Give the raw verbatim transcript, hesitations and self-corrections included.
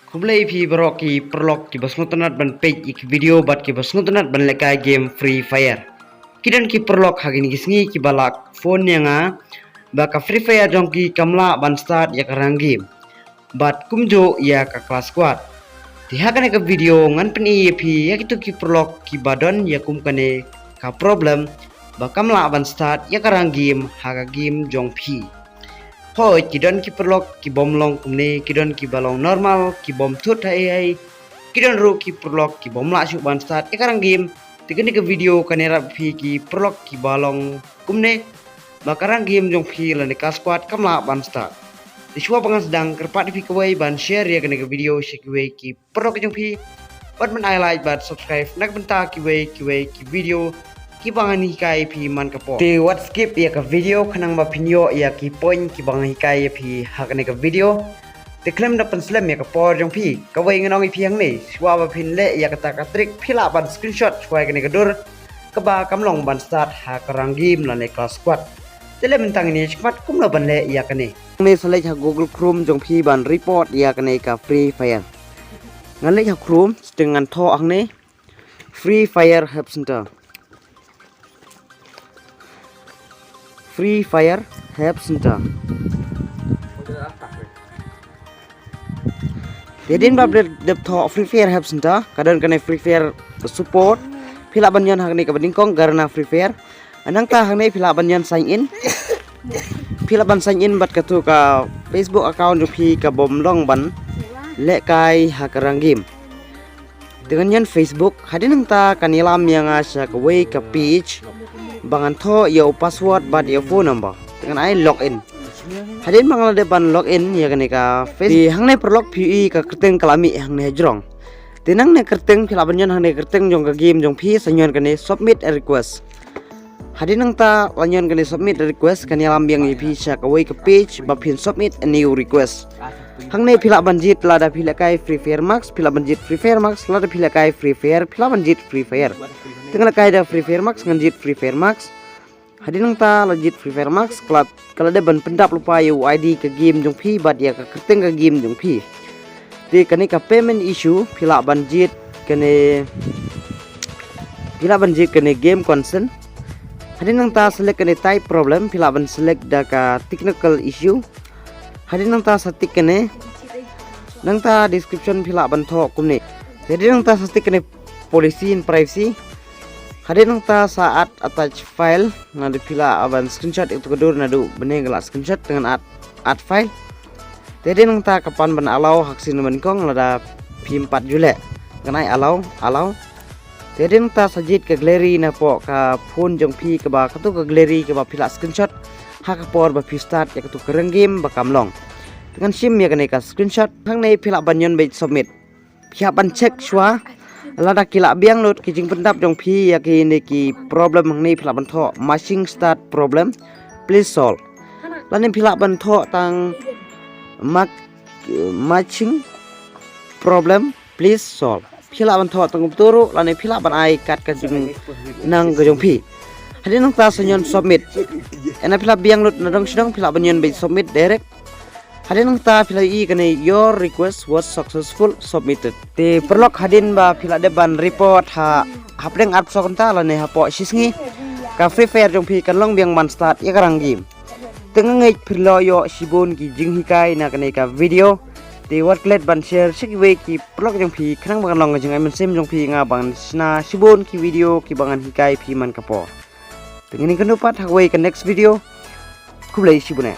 Khublei phi baroh ki paralok kiba sngewtynnat ban peit ïa ki video bad kiba sngewtynnat ban lehkai game Free Fire. Ki don ki paralok ha kine ki sngi kiba lah phone ïa nga ba ka Free Fire jong ki kam lah ban start ïa ka rang game bad kumjuh ïa ka Clash Squad. Te ha kane ka video ngan pyni ïa phi ïa kito ki paralok kiba don ïa kum kane ka problem ba kam lah ban start ïa ka rang game ha ka game jong phi. Hooid, ki don ki paralok kibym long kumne, ki don kiba long normal, kibym thut ha ei ei. Ki don ruh ki paralok kibym lah shuh ban start ïa ka rang game. Te kane ka video kan ïarap phi ki paralok kiba long kumne ba ka rang game jong phi lane ka squad kam lah ban start. Te shuwa ba ngan sdang, kyrpad ïa phi kawei ban share ïa kane ka video sha kiwei ki paralok jong phi bad ban ai like bad subscribe na ka bynta kiwei kiwei ki video kiba ngan hikai ïa phi man ka por. Te wat skip ïa ka video khnang ba phin ïoh ïa ki point kiba ngan hikai ïa phi ha kane ka video. Te khlem da pynslem ïa ka por jong phi, kawei ngan ong ïa phi hangne, shuwa ba phin leh ïa kata ka trick phi lah ban screenshot shuwa ïa kane ka dur kaba kam long ban start ha ka rang game lane Clash Squad. Te leh mynta ngin ïa shim kumno ban leh ïa kane. Hangne sa leit ha Google Chrome jong phi ban report ïa kane ka Free Fire. Ngan leit ha Chrome, te ngan thoh hangne Free Fire Help Center. Free Fire Help Center. Te hadien ba phi dep thoh Free Fire Help Center, ka don kane Free Fire Support. Phi lah ban ïon hangne kaba nyngkong Garena Free Fire. Nangta hangne phi lah ban ïon sign in. Phi lah ban sign in bad katu ka Facebook account jong phi kabym long ban lehkai ha ka rang game. Te ngan ïon Facebook, hadien nangta kan ïalam ïa nga sha kawei ka page ba ngan thoh ïa u password bad ïa u phone number. Te ngan ai login. Hadien ba nga la dep ban login ïa kane ka Facebook, te hangne paralok phi ïohi ka kyrteng ka la mih hangne hajrong. Te nangne kyrteng phi lah ban ïon hangne kyrteng jong ka game jong phi, sa ïon kane submit a request. Hadien nangta la ïon kane submit a request, kan ïalam biang ïa phi sha kawei ka page ba phin submit a new request. Hangne phi lah ban jied lada phi lehkai Free Fire Max, phi lah ban jied Free Fire Max, lada phi lehkai Free Fire phi lah ban jied Free Fire. Te nga lehkai da Free Fire Max, ngan jied Free Fire Max. Hadien nangta la jied Free Fire Max, ka la, ka la dep ban pyndap lypa ïa u ID ka game jong phi bad ïa ka kyrteng ka game jong phi. Te kane ka payment issue phi lah ban jied kane, phi lah ban jied kane game consent. Hadien nangta select kane type problem, phi lah ban select da ka technical issue. Hadien nangta sa tick kane. Nangta description phi lah ban thoh kumne. Hadien nangta sa tick kane policy and privacy. Hadien nangta sa add attach file, naduh phi lah ban screenshot ïa katu ka dur naduh bneng ka la screenshot, te ngan add, add file. Te hadien nangta ka pan ban allow ha ka sien ba nyngkong lada phim pat ju leh. Ngan ai allow, allow. Te hadien nangta sa jied ka gallery napoh ka phone jong phi kaba katu ka gallery kaba phi lah screenshot ha ka por ba phi start ïa katu ka rang game ba kam long. Te ngan shim ïa kane ka screenshot, hangne phi lah ban ïon beit submit. Phi hap ban check shuwa lada ki lah biang lut ki jingpyndap jong phi ïa kine ki problem. Hangne phi lah ban thoh matching start problem, please solve. Lane phi lah ban thoh tang mat-, matching problem, please solve. Phi lah ban thoh tang kumtu ruh lane phi lah ban ai kat ka jingnang ka jong phi. Hadien nangta sa ïon submit. Ynda phi lah biang lut na dong sha dong phi lah ban ïon beit submit direct. Hadien nangta phi lah ïohi kane your request was successful submitted. Te paralok hadien ba phi lah dep ban report ha, hapdeng arphew kynta lane hapoh shisngi, ka Free Fire jong phi kan long biang ban start ïa ka rang game. Te nga ngeit phi la ïoh shibun ki jinghikai na kane ka video. Te wat klet ban share sha kiwei ki paralok jong phi khnang ba kan long ka jingai mynsiem jong phi ïa nga ban shna shibun ki video kiba ngan hikai phi man ka por. Te ngin ïakynduh pat ha kawei ka next video. Khublei shibun eh.